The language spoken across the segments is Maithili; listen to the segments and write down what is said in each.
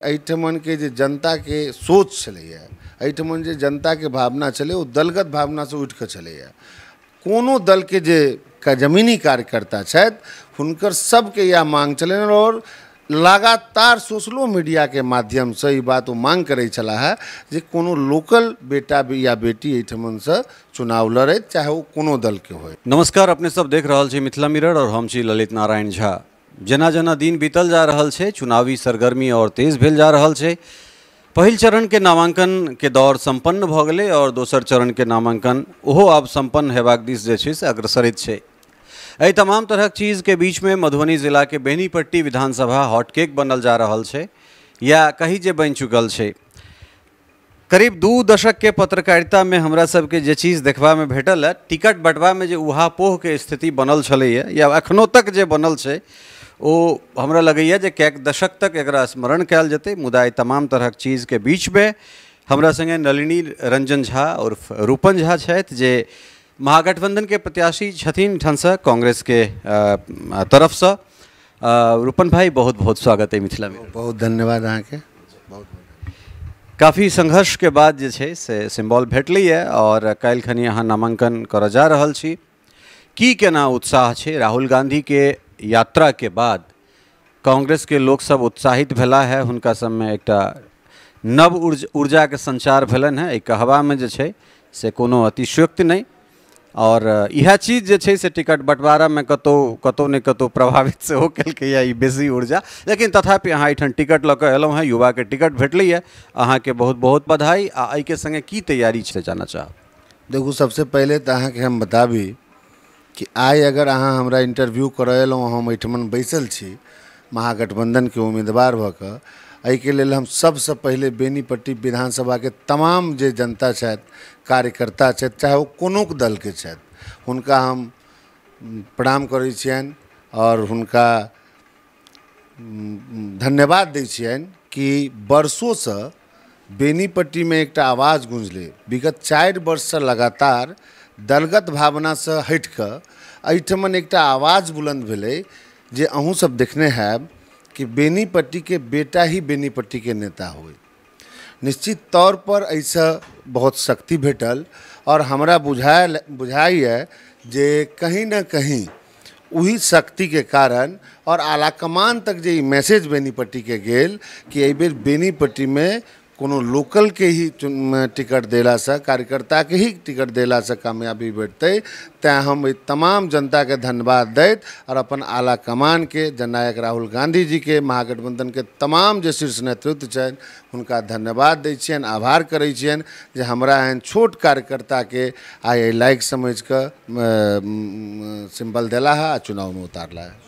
एहिठमनके जे जनताके सोच छलैए, एहिठमन जे जनताके भावना छलै, ओ दलगत भावनासँ उठिकऽ छलैए। कोनो दलके जे जमीनी कार्यकर्ता छथि हुनकर सबके इएह मांग छलनि और लगातार सोशलो मीडियाके माध्यमसँ ई बात ओ मांग करै छलाह है जे कोनो लोकल बेटा या बेटी एहिठमनसँ चुनाव लड़ैत, चाहे ओ कोनो दलके होय। नमस्कार, अपने सब देख रहल छी मिथिला मिरर और हम छी ललित नारायण झा। जेना जेना दिन बीतल जा रहल छै, चुनावी सरगर्मी और तेज भेल जा रहल छै। पहिल चरण के नामांकन के दौर सम्पन्न भऽ गेलै और दोसर चरण के नामांकन ओहो आब सम्पन्न हेबाक दिस जे छै से अग्रसरित छै। एहि तमाम तरहक चीज़के बीचमे मधुबनी जिलाके बेनीपट्टी विधानसभा हॉटकेक बनल जा रहल छै या कही जे बनि चुकल छै। करीब 2 दशक के पत्रकारितामे हमरा सबके जे चीज़ देखबामे भेटल है, टिकट बँटबामे जे उहापोहके स्थिति बनल छलैए या एखनो तक जे बनल छै, ओ हमरा लगैए जे कएक दशक तक एकरा स्मरण कयल जेतै। मुदा एहि तमाम तरहक चीज़के बीचमे हमरा सङ्गे नलिनी रंजन झा और रूपन झा छथि जे महागठबंधन के प्रत्याशी छथिन ठामसँ कांग्रेस के तरफसँ। रूपन भाई, बहुत बहुत स्वागत है मिथिला में। बहुत धन्यवाद अहाँके। बहुत काफ़ी संघर्ष के बाद जे छै से सिम्बॉल भेटलैए और काल्हि खनी अहाँ नामांकन करऽ जा रहल छी। की केना उत्साह छै? राहुल गांधी के यात्रा के बाद कांग्रेस के लोक सब उत्साहित भेला है, हुनका सबमे एकटा नव ऊर्जा के संचार भेलनि है। एहि कहबामे जे छै से कोनो अतिशयोक्ति नहि। और इएह चीज जे छै से टिकट बँटवारामे कतहु कतहु ने कतहु प्रभावित सेहो केलकैए ई बेसी ऊर्जा। लेकिन तथापि अहाँ एहिठाम टिकट लऽ कऽ एलहुँ हेँ, युवाके टिकट भेटलैए, अहाँके बहुत बहुत बधाई। आ एहिके सङ्गे की तैयारी छै जानऽ चाहब। देखू, सबसँ पहिले तऽ अहाँके हम बताबी कि आइ अगर अहाँ हमरा इंटरव्यू करऽ एलहुँ, हम एहिठमन बैसल छी महागठबंधनके उम्मीदवार भऽ कऽ, एहिके लेल हम सबसँ पहिले बेनीपट्टी विधानसभाके तमाम जे जनता छथि, कार्यकर्ता छथि, चाहे ओ कोनो दलके छथि, हुनका हम प्रणाम करै छियनि और हुनका धन्यवाद दै छियनि कि वर्षोसँ बेनीपट्टीमे एकटा आवाज गूँजलै। विगत 4 वर्षसँ लगातार दलगत भावनासँ हटिकऽ एहिठमन एकटा आवाज बुलंद भेलै जे अहूँ सब देखने हैब कि बेनीपट्टी के बेटा ही बेनीपट्टी के नेता हुए। निश्चित तौर पर एहिसँ बहुत शक्ति भेटल और हमरा बुझाइए जे कहीं ना कहीं वही शक्ति के कारण और आलाकमान तक जे ई मैसेज बेनीपट्टी के गेल कि एहिबेर बेनीपट्टी में कोनो लोकल के ही टिकट देलासँ, कार्यकर्ता के ही टिकट देलासँ कामयाबी भेटतै। तैँ हम एहि तमाम जनताके धन्यवाद दैत और अपन आला कमान के, जननायक राहुल गांधी जी के, महागठबंधन के तमाम जे शीर्ष नेतृत्व छनि हुनका धन्यवाद दै छियनि, आभार करै छियनि जे हमरा एहन छोट कार्यकर्ताके आइ एहि लायक समझिकऽ सिम्बल देला है आ चुनावमे उतारला है।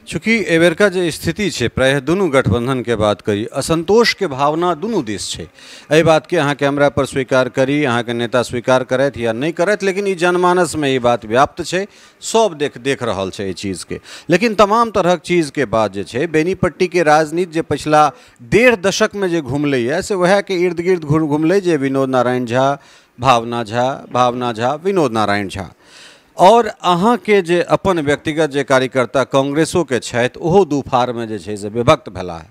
चूँकि एहिबेरका जे स्थिति छै, प्रायः दुनू गठबंधन के बात करी, असंतोष के भावना दुनू दिस छै। एहि बातके अहाँ कैमरा पर स्वीकार करी, अहाँके नेता स्वीकार करथि या नहि करथि, लेकिन ई जनमानसमे ई बात व्याप्त छै, सब देख रहल छै एहि चीज़के। लेकिन तमाम तरहक चीज़के बाद जे छै बेनीपट्टीके राजनीति जे पछिला 1.5 दशकमे जे घुमलैए से वएहके इर्द गिर्द घुमलै जे विनोद नारायण झा, भावना झा, भावना झा, विनोद नारायण झा। और अहाँके जे अपन व्यक्तिगत जे कार्यकर्ता कांग्रेसोके छथि ओहो दू फारमे जे छै से विभक्त भेला है।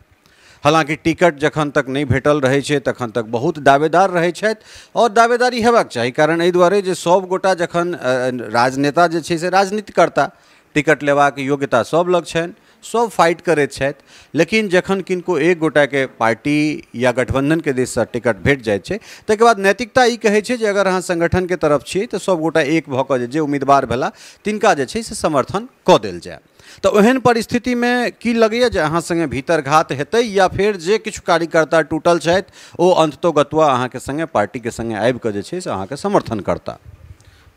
हालाँकि टिकट जखन तक नहि भेटल रहै छै तखन तक बहुत दावेदार रहै छथि और दावेदारी हेबाक चाही, कारण एहि दुआरे जे सब गोटा जखन राजनेता जे छै से राजनीति करता, टिकट लेबाक योग्यता सब लग छनि, सब फाइट करैत छथि। लेकिन जखन किनको एक गोटाके पार्टी या गठबंधनके दिससँ टिकट भेट जाइ छै ताहिके बाद नैतिकता ई कहै छै जे अगर अहाँ संगठनके तरफ छी तऽ सब गोटा एक भऽ कऽ जे उम्मीदवार भेला तिनका जे छै से समर्थन कऽ देल जाय। तऽ ओहन परिस्थितिमे की लगैए जे अहाँ सङ्गे भीतरघात हेतै या फेर जे किछु कार्यकर्ता टूटल छथि ओ अन्ततोगत्वा अहाँके सङ्गे पार्टीके सङ्गे आबिकऽ जे छै से अहाँके समर्थन करता?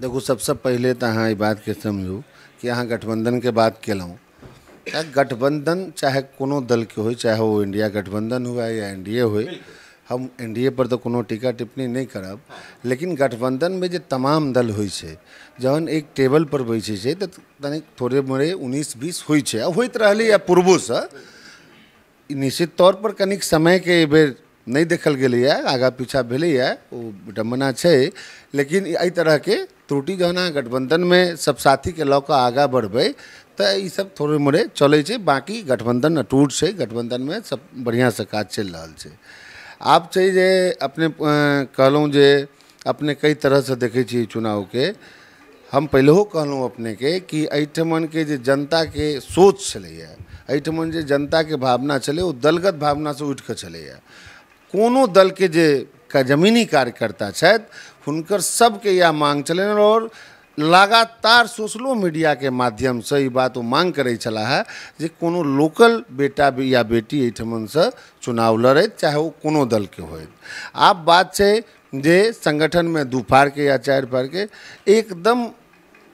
देखू, सबसँ पहिले तऽ अहाँ एहि बातके समझू कि अहाँ गठबंधनके बात केलहुँ। गठबंधन चाहे कोनो दलके होय, चाहे ओ इंडिया गठबंधन हुए या एनडीए होय, हम एनडीए पर तऽ कोनो टीका टिप्पणी नहि करब, लेकिन गठबंधनमे जे तमाम दल होइ छै जहन एक टेबल पर बैसै छै तऽ तनिक थोड़े मोड़े 19-20 होइ छै आ होइत रहलैए पूर्वोसँ। निश्चित तौर पर कनिक समयके एहिबेर नहि देखल गेलैए, आगाँ पीछा भेलैए, ओ विडम्बना छै, लेकिन एहि तरहके त्रुटि जहन अहाँ गठबंधनमे सब साथीके लऽ कऽ आगाँ बढ़बै तऽ ई सब थोड़े मोड़े चलै छै। बाँकी गठबंधन अटूट छै, गठबंधनमे सब बढ़िआँसँ काज चलि रहल छै। आब छै जे अपने कहलहुँ जे अपने कई तरहसँ देखै छियै चुनावके। हम पहिलहो कहलहुँ अपनेके कि एहिठमनके जे जनताके सोच छलैए, एहिठमन जे जनताके भावना छलै, ओ दलगत भावनासँ उठिकऽ छलैए। कोनो दलके जे जमीनी कार्यकर्ता छथि हुनकर सबके इएह माँग छलनि और लगातार सोशलो मीडियाके माध्यमसँ ई बात ओ माँग करै छलाह है जे कोनो लोकल बेटा या बेटी एहिठमनसँ चुनाव लड़ैत, चाहे ओ कोनो दलके होइत। आब बात छै जे संगठनमे 2 फारके या 4 फारके एकदम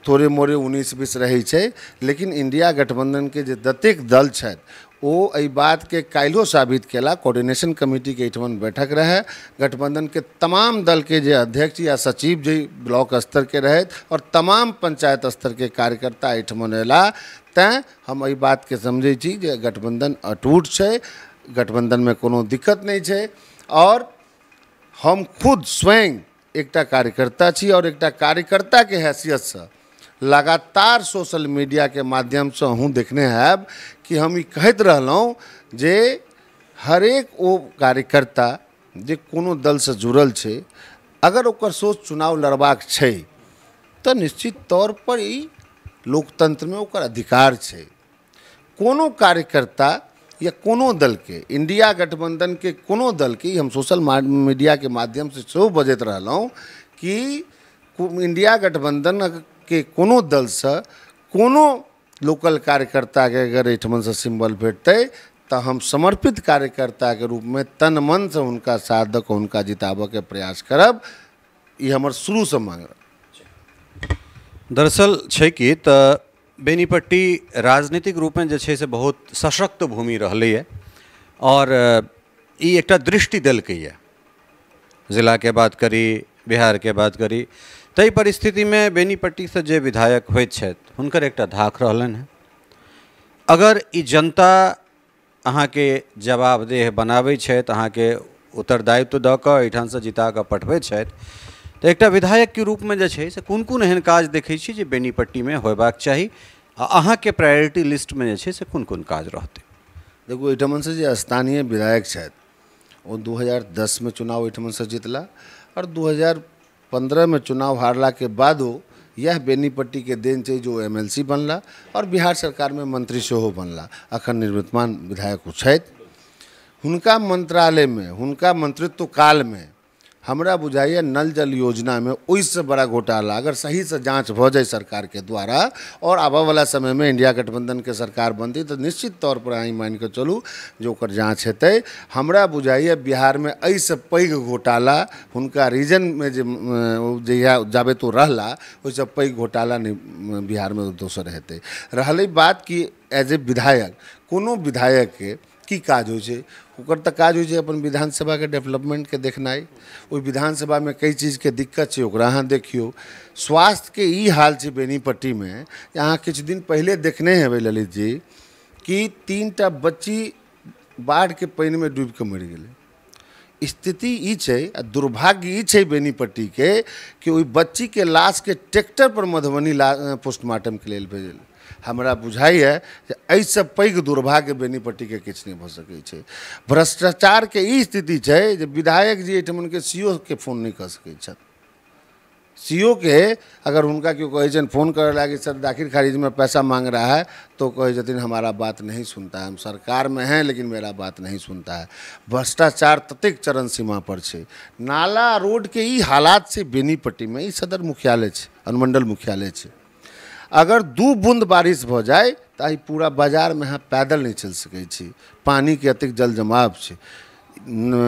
थोड़े मोड़े 19-20 रहै छै, लेकिन इंडिया गठबंधनके जे जतेक दल छथि ओ एहि बातके काल्हिओ साबित केला। कोऑर्डिनेशन कमिटीके एहिठमन बैठक रहै, गठबंधनके तमाम दलके जे अध्यक्ष या सचिव जे ब्लॉक स्तरके रहथि और तमाम पंचायत स्तरके कार्यकर्ता एहिठमन अयला। तैँ हम एहि बातके समझै छी जे गठबंधन अटूट छै, गठबंधनमे कोनो दिक्कत नहि छै। और हम खुद स्वयं एकटा कार्यकर्ता छी और एकटा कार्यकर्ताके हैसियतसँ लगातार सोशल मीडियाके माध्यमसँ अहूँ देखने हैब कि हम ई कहैत रहलहुँ जे हरेक ओ कार्यकर्ता जे कोनो दलसँ जुड़ल छै, अगर ओकर सोच चुनाव लड़बाक छै तऽ निश्चित तौर पर ई लोकतंत्रमे ओकर अधिकार छै। कोनो कार्यकर्ता या कोनो दलके, इंडिया गठबंधनके कोनो दलके, हम सोशल मीडियाके माध्यमसँ सेहो बजैत रहलहुँ कि इंडिया गठबंधन के कोनो दलसँ कोनो लोकल कार्यकर्ताके अगर एहिठमनसँ सिम्बल भेटतै तऽ हम समर्पित कार्यकर्ताके रूपमे तन मनसँ हुनका साथ दऽ कऽ हुनका जिताबऽके प्रयास करब। ई हमर शुरूसँ मांग। दरअसल छै कि तऽ बेनीपट्टी राजनीतिक रूपमे जे छै से बहुत सशक्त भूमि रहलैए और ई एकटा दृष्टि देलकैए। जिलाके बात करी, बिहारके बात करी, ताहि परिस्थितिमे बेनीपट्टीसँ जे विधायक होइत छथि हुनकर एकटा धाक रहलनि हेँ। अगर ई जनता अहाँके जवाबदेह बनाबै छथि, अहाँके उत्तरदायित्व दऽ कऽ एहिठामसँ जिता कऽ पठबै छथि, तऽ एकटा विधायकके रूपमे जे छै से कोन कोन एहन काज देखै छी जे बेनीपट्टीमे होयबाक चाही आ अहाँके प्रायोरिटी लिस्टमे जे छै से कोन कोन काज रहतै? देखू, एहिठमनसँ जे स्थानीय विधायक छथि ओ 2010मे चुनाव एहिठमनसँ जितला और 2015में चुनाव हारलाके बादो यह बेनीपट्टीके देन छै जो MLC बनला और बिहार सरकारमे मंत्री सेहो बनला। अखन निवर्तमान विधायक छथि। हुनका मंत्रालयमे, हुनका मंत्रित्व कालमे हमरा बुझाइए नल जल योजनामे ओहिसँ बड़ा घोटाला अगर सहीसँ जाँच भऽ जाय सरकारके द्वारा और आबयवला समयमे इंडिया गठबंधनके सरकार बनतै तऽ निश्चित तौर पर अहाँ मानि कऽ चलू जे ओकर जाँच हेतै। हमरा बुझाइए बिहारमे एहिसँ पैघ घोटाला हुनका रीजनमे जे जहिया जाबे तो रहला ओहिसँ पैघ घोटाला नहि बिहारमे दोसर हेतै। रहलै बात कि एज ए विधायक कोनो विधायकके की काज होइ छै, ओकर तऽ काज होइ छै अपन विधानसभाके डेवलपमेंटके देखनाइ, ओहि विधानसभामे कई चीजके दिक्कत छै ओकरा अहाँ देखियौ। स्वास्थ्यके ई हाल छै बेनीपट्टीमे, अहाँ किछु दिन पहिले देखने हेबै ललित जी कि 3टा बच्ची बाढ़िके पानिमे डूबिके मरि गेलै। स्थिति ई छै आ दुर्भाग्य ई छै बेनीपट्टीके कि ओहि बच्चीके लाशके ट्रैक्टर पर मधुबनी पोस्टमार्टमके लेल भेजल। हमरा बुझाइए जे एहिसँ पैघ दुर्भाग्य बेनीपट्टीके किछु नहि भऽ सकै छै। भ्रष्टाचारके ई स्थिति छै जे विधायक जी एहिठमनके CO के फोन नहि कऽ सकै छथि। CO के अगर हुनका केओ कहै छनि फोन करऽ लागे सर दाखिल खारिज में पैसा मांग रहा है, तो कहै छथिन हमारा बात नहीं सुनता है, हम सरकार में हैं लेकिन मेरा बात नहीं सुनता है। भ्रष्टाचार ततेक चरण सीमा पर छै। नाला रोडके ई हालात छै बेनीपट्टीमे, ई सदर मुख्यालय छै, अनुमंडल मुख्यालय छै। अगर 2 बूंद बारिश भऽ जाय तऽ एहि पूरा बाजारमे अहाँ पैदल नहि चलि सकै छी, पानिके एतेक जल जमाव छै।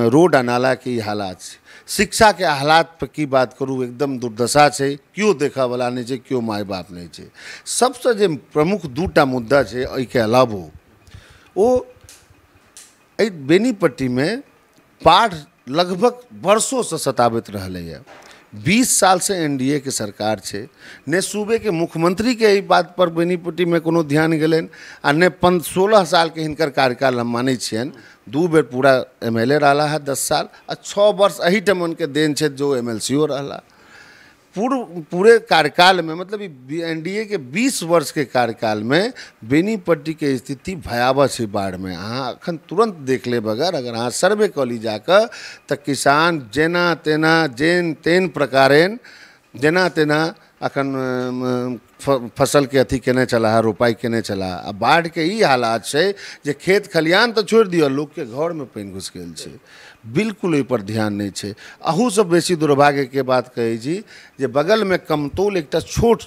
रोड आ नालाके ई हालात छै। शिक्षाके हालात पर की बात करू, एकदम दुर्दशा छै, केओ देखऽवला नहि छै, केओ माय बाप नहि छै। सबसँ जे प्रमुख 2टा मुद्दा छै एहिके अलावो, ओ एहि बेनीपट्टीमे बाढ़ि लगभग वर्षोसँ सताबैत रहलैए। 20 सालसँ NDA के सरकार छै, ने सूबेके मुख्यमंत्रीके एहि बात पर बेनीपट्टीमे कोनो ध्यान गेलनि आ ने 16 सालके हिनकर कार्यकाल हम मानै छियनि। 2 बेर पूरा MLA रहला है 10 साल आ 6 वर्ष एहिठमनके देन छै जो MLCO रहला। पूरे कार्यकालमे, मतलब एनडीए के 20 वर्षके कार्यकालमे बेनीपट्टीके स्थिति भयावह छै बाढ़िमे। अहाँ एखन तुरन्त देख लेब, अगर अहाँ सर्वे कऽ ली जाकऽ, तऽ किसान जेना तेना जेन तेन प्रकारेण जेना तेना अखन फसलके अथी केने छलाह, रोपाइ केने छलाह। आ बाढ़िके ई हालात छै जे खेत खलिहान तऽ छोड़ि दिअ, लोकके घरमे पानि घुसि गेल छै, बिल्कुल ओहिपर ध्यान नहि छै। अहूसँ बेसी दुर्भाग्यके बात कहै छी जे बगलमे कमतौल एकटा छोट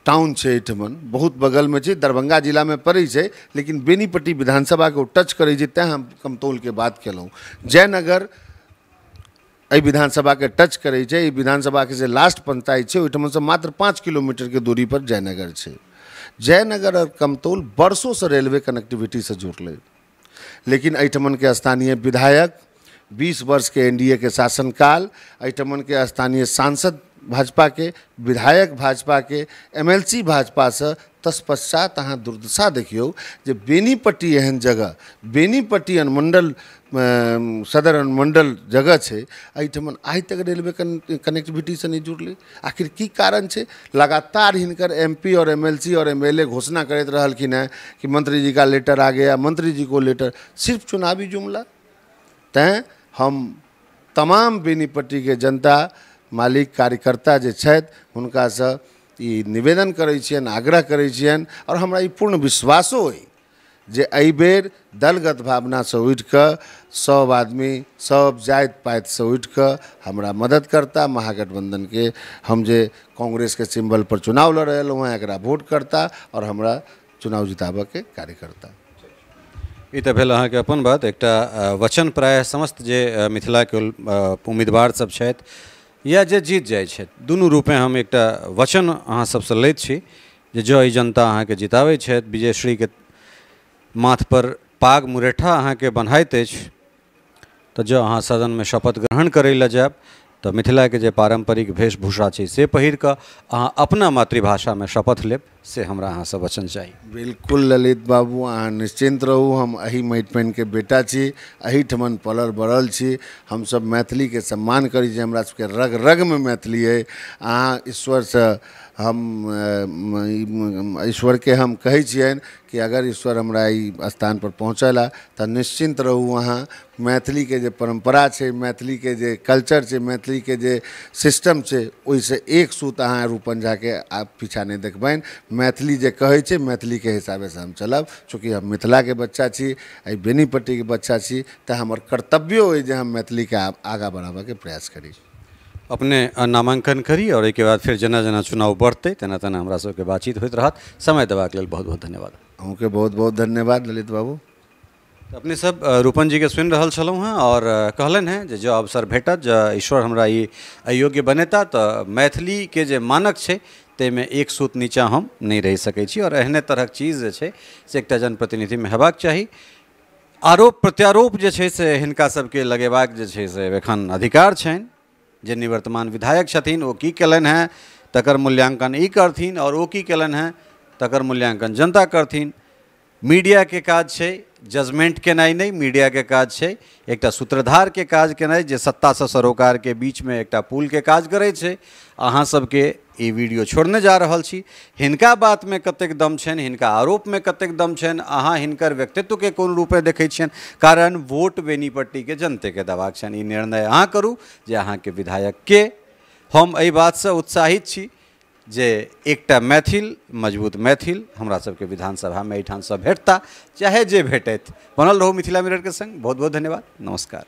टाउन छै, एहिठमन बहुत बगलमे छै, दरभंगा जिलामे पड़ै छै, लेकिन बेनीपट्टी विधानसभाके ओ टच करै छै, तैँ हम कमतौलके बात केलहुँ। जयनगर एहि विधानसभाके टच करै छै, एहि विधानसभाके जे लास्ट पंचायत छै ओहिठमनसँ मात्र 5 किलोमीटरके दूरी पर जयनगर छै। जयनगर आओर कमतौल वर्षोसँ रेलवे कनेक्टिविटीसँ जुड़लै, लेकिन एहिठमनके स्थानीय विधायक 20 वर्षके एनडीए के शासनकाल, एहिठमनके स्थानीय सांसद भाजपाके, विधायक भाजपाके, एमएलसी भाजपासँ, तत्पश्चात अहाँ दुर्दशा देखियौ जे बेनीपट्टी एहन जगह, बेनीपट्टी अनुमंडल सदर अनुमंडल जगह छै, एहिठमन आइ तक रेलवे कनेक्टिविटीसँ नहि जुड़लै। आखिर की कारण छै? लगातार हिनकर एमपी और एमएलसी और एमएलए घोषणा करैत रहलखिन हेँ कि मंत्री जी का लेटर आ गया, मंत्री जी को लेटर, सिर्फ चुनावी जुमला। तैँ हम तमाम बेनीपट्टीके जनता, मालिक, कार्यकर्ता जे छथि हुनकासँ ई निवेदन करै छियनि, आग्रह करै छियनि, आओर हमरा ई पूर्ण विश्वासो अइ जे एहिबेर दलगत भावनासँ उठिकऽ सब आदमी, सब जाति पातिसँ उठिकऽ हमरा मदद करता। महागठबंधनके हम जे कांग्रेसके सिम्बल पर चुनाव लड़ रहलहुँ हेँ एकरा वोट करता आओर हमरा चुनाव जिताबऽके कार्य करता। ई तऽ भेल अहाँके अपन बात। एकटा वचन प्रायः समस्त जे मिथिलाके उम्मीदवार सब छथि या जे जीत जाइ छथि, दुनू रूपे हम एकटा वचन अहाँ सबसँ लैत छी जे जँ ई जनता अहाँके जिताबै छथि, विजयश्रीके माथपर पाग मुरेठा अहाँके बन्हाइत अछि, तऽ जँ अहाँ सदनमे शपथ ग्रहण करै लए जायब तऽ मिथिलाके जे पारम्परिक वेशभूषा छै से पहिर कऽ अहाँ अपना मातृभाषामे शपथ लेब, से हमरा अहाँसँ वचन चाही। बिल्कुल ललित बाबू, अहाँ निश्चिन्त रहू, हम एही माटि पानिके बेटा छी, एहिठमन पलल बढ़ल छी, हमसब मैथिलीके सम्मान करै छी, हमरा सबके रग रगमे मैथिली अइ। अहाँ ईश्वरसँ हम ईश्वरके हम कहै छियनि कि अगर ईश्वर हमरा ई स्थानपर पहुँचेला तऽ निश्चिन्त रहू अहाँ, मैथिलीके जे परम्परा छै, मैथिलीके जे कल्चर छै, मैथिलीके जे सिस्टम छै, ओहिसँ एक सूत अहाँ रूपन झाके आब पीछा नहि देखबनि। मैथिली जे कहै छै मैथिलीके हिसाबेसँ हम चलब, चूँकि हम मिथिलाके बच्चा छी, एहि बेनीपट्टीके बच्चा छी, तऽ हमर कर्तव्यो अइ जे हम मैथिलीके आगाँ बढ़ाबऽके प्रयास करी। अपने नामांकन करी और एहिके बाद फेर जेना जेना चुनाव बढ़तै तेना तेना हमरा सबके बातचीत होइत रहत। समय देबाक लेल बहुत बहुत धन्यवाद। अहूँके बहुत बहुत धन्यवाद ललित बाबू। अपने सब रूपन जी के सुनि रहल छलहुँ हेँ और कहलनि हेँ जे जँ अवसर भेटत, जँ ईश्वर हमरा ई अयोग्य बनेता तऽ मैथिलीके जे मानक छै ताहिमे एक सूत नीचाँ हम नहि रहि सकै छी और एहने तरहक चीज जे छै से एकटा जनप्रतिनिधिमे हेबाक चाही। आरोप प्रत्यारोप जे छै से हिनका सबके लगेबाक जे छै से एखन अधिकार छनि। जे निवर्तमान विधायक छथिन ओ की केलनि हेँ तकर मूल्यांकन ई करथिन और ओ की केलनि हेँ तकर मूल्यांकन जनता करथिन। मीडियाके काज छै जजमेंट केनाइ नहि, मीडियाके काज छै एकटा सूत्रधारके काज केनाइ जे सत्तासँ सरोकारके बीचमे एकटा पुलके काज करै छै। अहाँ सबके ई वीडियो छोड़ने जा रहल छी। हिनका बातमे कतेक दम छनि, हिनका आरोपमे कतेक दम छनि, अहाँ हिनकर व्यक्तित्वके कोन रूपे देखै छियनि, कारण वोट बेनीपट्टीके जनतेके देबाक छनि। ई निर्णय अहाँ करू जे अहाँके विधायक के। हम एहि बातसँ उत्साहित छी जे एकटा मैथिल, मजबूत मैथिल हमरा सबके विधानसभामे एहिठामसँ भेटता, चाहे जे भेटैत। बनल रहू मिथिला मिररके संग। बहुत बहुत धन्यवाद, नमस्कार।